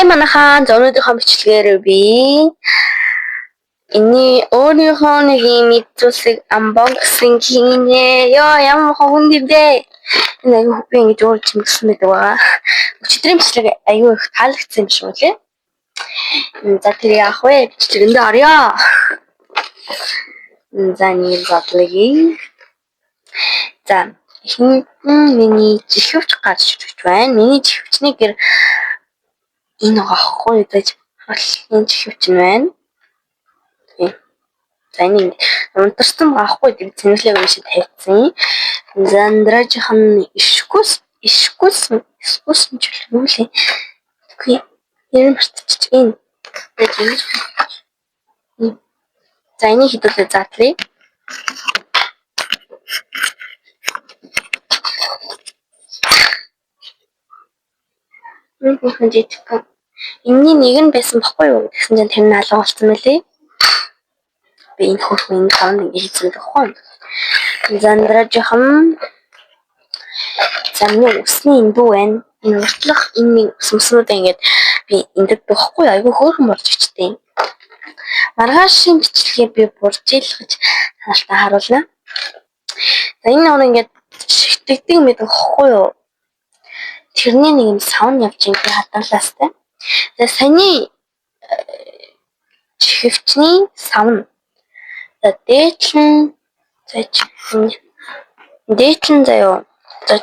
Манайхаа за өнөөдрийнхөө бичлэгээр би энэний өөрийнхөө нэг юм зүйлсийг unboxing хийнэ. Йоо, ямар хүн юм бэ? Энэ аюу би ингэж өөр чимэгсэн байдаг байгаа. Өчигдрийн бичлэг аюу их таалагдсан юм шиг үлээ. За, тэр яах вэ? Бичлэгэндээ орё. За, нэг задлаа. За, эхэнд нь миний чихвч гарч ирж байна. Миний чихвчний гэр энэ байгаа хгүй юу? Энэ чихвч нь байна. Тийм. За, энэ унтарсан байгаа хгүй юу? Цэнэглэг юм шиг тавьсан. За, дараагийнх нь ишгүүс ишгүүс ишгүүс нь ч юу лээ. Үгүй, нэр нь мартчих энэ. За, энийг хэдүүлээ задлаа. Энэ бүхэн жижигхэн. Энэний нэг нь байсан баггүй юу? Тэгсэн чинь тэр нь алга болсон мөлий. Би энэ хөрх энэ таван ингэ хийсэн байхгүй юу? За, дараагийнх нь за, миний үсний эндүү байна. Энэ уртлах энэ нэг ус мөснүүдээ ингээд би эндэд байхгүй юу? Айгүй хөөрхөн болж ичтэй. Маргаашийн бичлэгээ би буржилгаж таналтаа харуулна. За, энэ нэг ингээд шигтгэдэг мэт байхгүй юу? Тэрний нэг юм савн явж ингээ хадгалаастай. За, саяны чихвчний савн. За, дээдлэн за дээдлэн заяо. За,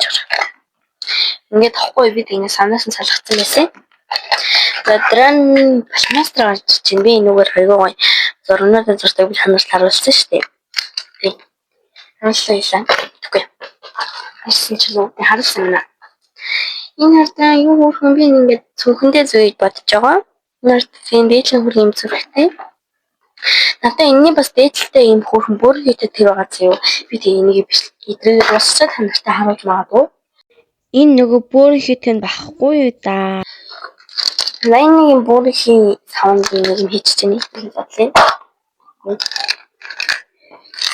ингээд тахгүй бид ингэ савнаас нь салгацсан байсан. За, дараа нь фломастер гарч чинь би энүүгээр айгүй гоё зургнуудаа зурдаг би танарт харуулсан шүү дээ. Тийм. Харуулсан илаа. Тэггүй. Харуулсан ч л үү? Харуулсан юм аа. Энэ хардаа юу хөөрхөн би ингээд цүнхэндээ зөөж бодож байгаа. Энэ хард тийм дээдлэн хөрх юм зүрхтэй. Надад энэний бас дээдлэлтэй юм хөөрхөн бүр хийтэй тэр байгаа зөө. Би тэг энийг идрээ дуусчаад та нартай харуулж магадгүй. Энэ нөгөө бөөрөнхийтэй нь байхгүй юу да. За, энэ нэг юм бөөрөнхийн савнд нэг юм хийчих чинь бодлоо.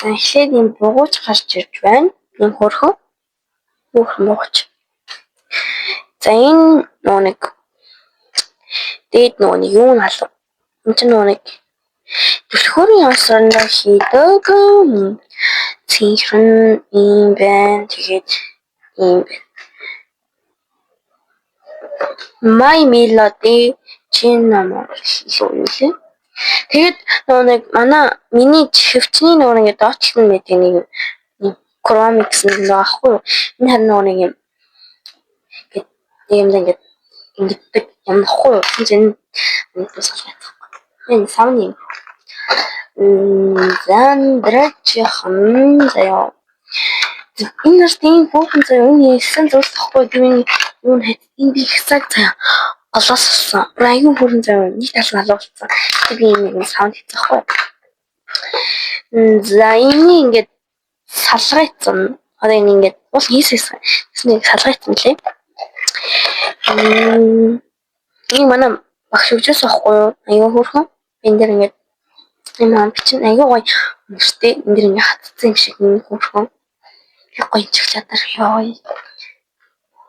За, эхлээд юм бугууч гарч ирж байна. Юм хөөрхөн. Хөөрхөн бугууч. За, энэ нөгөө нэг дээд нөгөө нэг юу нь халуу. Энэ чинь нөгөө нэг түлхүүрийн ёсорндоо хийдэг. Цэнхэр нь ийм байна. Тэгээд ийм байна. My Melody Cinnamon юу лээ. Тэгээд нөгөө нэг манай миний чихвчний нөгөө нэг доотлол нь байдаг нэг Chromix нэг байгаа хгүй юу. Энэ харин нөгөө нэг юм ингээд нэг юм ингээд ингэдэг юм баггүй юу. Энэ энэ тусгал байхгүй. Энэ савны юм. Зандраачихын заяа. Энэ нарт ийм хөөрхөн заяа энэ хэлсэн зүйл тахгүй би энэ юу н энэ би их цаг заяа голоос болсон. Аюу хөөрхөн заяа нэг тал нь алга болсон. Тэг би энэ нэг савнд хийсэн байхгүй. За, энэ ингээд салгайцсан. Одоо энэ ингээд уул хийсэсэн. Тэгсэн нэг салгайцсан лээ. Энийг манай багш өгчөөс байхгүй юу? Аюу хөөрхөн. Энэ дэр ингээд энэ маань бичин аюу гоё өнгөртэй. Энэ дэр ингээд хатцсан юм шиг энэ хөөрхөн. Яг гоё чих чадар ёо.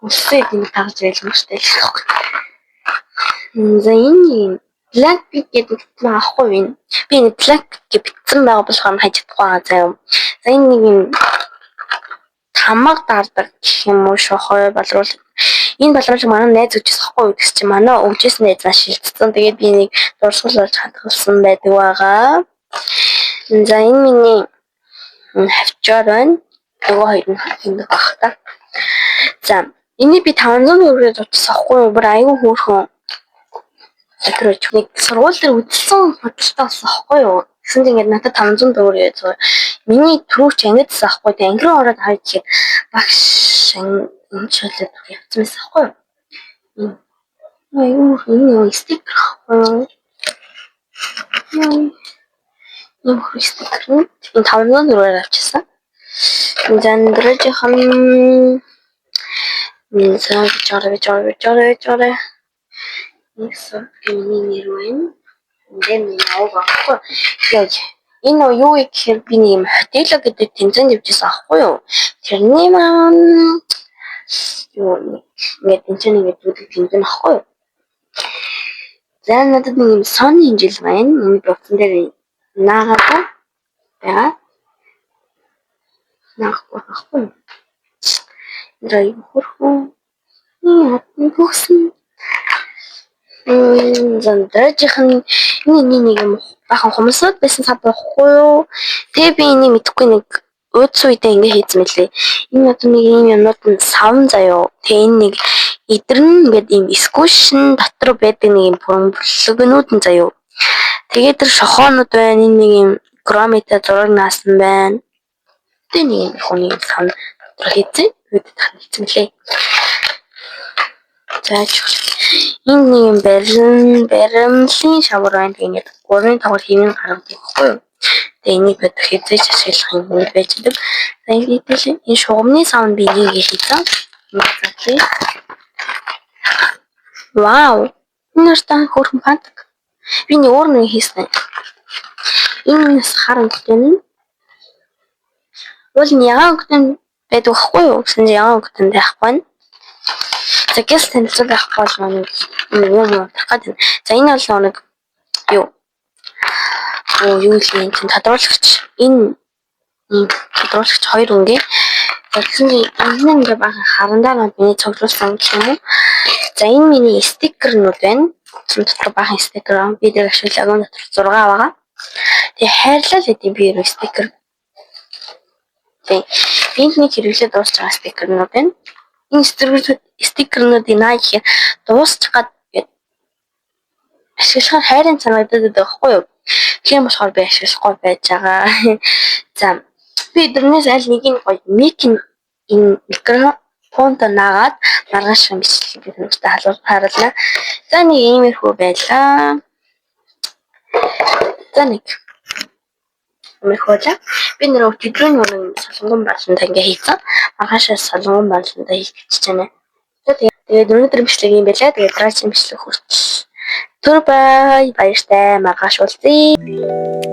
Үлсээ энэ тагж байл мөртэй л байхгүй. За, энэ Blackpink гэдэг нь авахгүй юм. Би энэ Blackpink гэж бичсэн байгаа болохоор хайж чадахгүй байгаа заяа. За, энэ нэг юм тамга даардаг гэх юм уу шохой балруул. Энэ балруулыг манай найз өгчээс ахгүй юу гэсэн чинь манай өгчээс найз шилжсэн. Тэгээд би нэг дурсгал болж хадгалсан байдаг байгаа. За, энэ миний хавчаар байна. Нөгөө хоёр нь хиндэг бах та. За, энийг би 500 төгрөгөөр зурчихсан ахгүй юу? Бүр аюу хөөрхөн. Тэр нэг сургууль дээр үзэлсэн худалдаа болсон ахгүй юу? Тэгсэн чинь ингээд надад 500 төгрөг зур. Миний түрүүч ангидсан ахгүй. Тэг анги руу ороод харж ихэд багш өмчлөлөд явцсан байсан ахгүй юу? Аюу энэ юу стикер ахгүй юу? Ийм хөр стикер нь энэ 500 төгрөгөөр авчихсан. За, дараагийнх нь за гэж орой гэж орой гэж орой гэж орой. Нэгсэн миний нэр байна. Энд миний авах байхгүй. Яа, энэ нөө юу вэ гэхээр би нэг юм хотело гэдэг тэмцээнд явжсэн аахгүй юу? Тэрний маань юу нэг ингээд энэ чинь ингээд зүдэг тэмцээн аахгүй юу? За, надад нэг юм Sony жил байна. Энэ би утсан дээр наагаагүй байгаа. Наахгүй байхгүй. Энэ аюу хөрхөн. Энэ төгсөн. Зан дараагийнх нь энэ нэг юм бахан хумсууд байсан сав байхгүй юу? Тэгээ би энийг мэдэхгүй, нэг уудсан үедээ ингэ хийцэн мэлээ. Энэ одоо нэг юм юмнууд нь савн заяо. Тэгээ энэ нэг эдэрн ингээд ийм squish н дотор байдаг нэг юм бүрэн бүлэгнүүд нь заяо. Тэгээд тэр шохоонууд байна. Энэ нэг юм Куромитай зураг наасан байна. Тэгээ нэг юм хүний савн дотор хийцэн. Үүдэх хийцэн мэлээ. За, энэ нэг юм баримлын шавар байна. Тэгээ ингээд 3 тавар хэвийн гаргадаг байхгүй юу? Тэгээ энийг бид хэзээ ч ашиглах юм байж байдаг. За, ингээд энэ шугамны савн би нэг хийсэн. Нэг задлаа. Вау. Энэ нартай хөөрхөн пантик. Би нэг өөр нэг хийсэн. Энэ нас хар өнгөтэй нь. Уул нь ягаан өнгөтэй байдаг байхгүй юу? Гэсэн чинь ягаан өнгөтэй байхгүй байна. За, гэс танилцуул байхгүй бол нэг юм юм тарах гэдэг. За, энэ бол нэг юу? Оо, юу л юм чинь тодруулагч. Энэ ийм тодруулагч хоёр өнгийн. За, тэгсэн чинь энэ нь ингээ баахан харандаа над миний цуглуулсан гэх юм уу. За, энэ миний стикернүүд байна. Утсан дотор баахан стикер аа. Би дээр ашиглаагүй, дотор 6 байгаа. Тэгээ хайрлал гэдэг би ер стикер. Тэгээ энд нэг хэрэглээ дуусч байгаа стикернүүд байна. Энэ стикернүүдийг наа гэхээр дуусчих гад ашиглахаар хайрын санагдаад байдаг байхгүй юу? Тийм болохоор би ашиглахгүй байж байгаа. За, би эдгээрнээс аль нэг нь гоё mic энэ микрофонтой наагаад маргааш бичлэг би тантай харуулна. За, нэг иймэрхүү байлаа. За, нэг иймэрхүү байлаа. Би нэр өчигдрийн нэг солонгон балантай ингээ хийсэн. Маргаашаа солонгон балантай хийх гэж байна. Тэгээд өнөөдөр бичлэг юм байлаа. Тэгээд дараагийн бичлэг хүртэл түр бай, баяртай, маргааш уулзъя.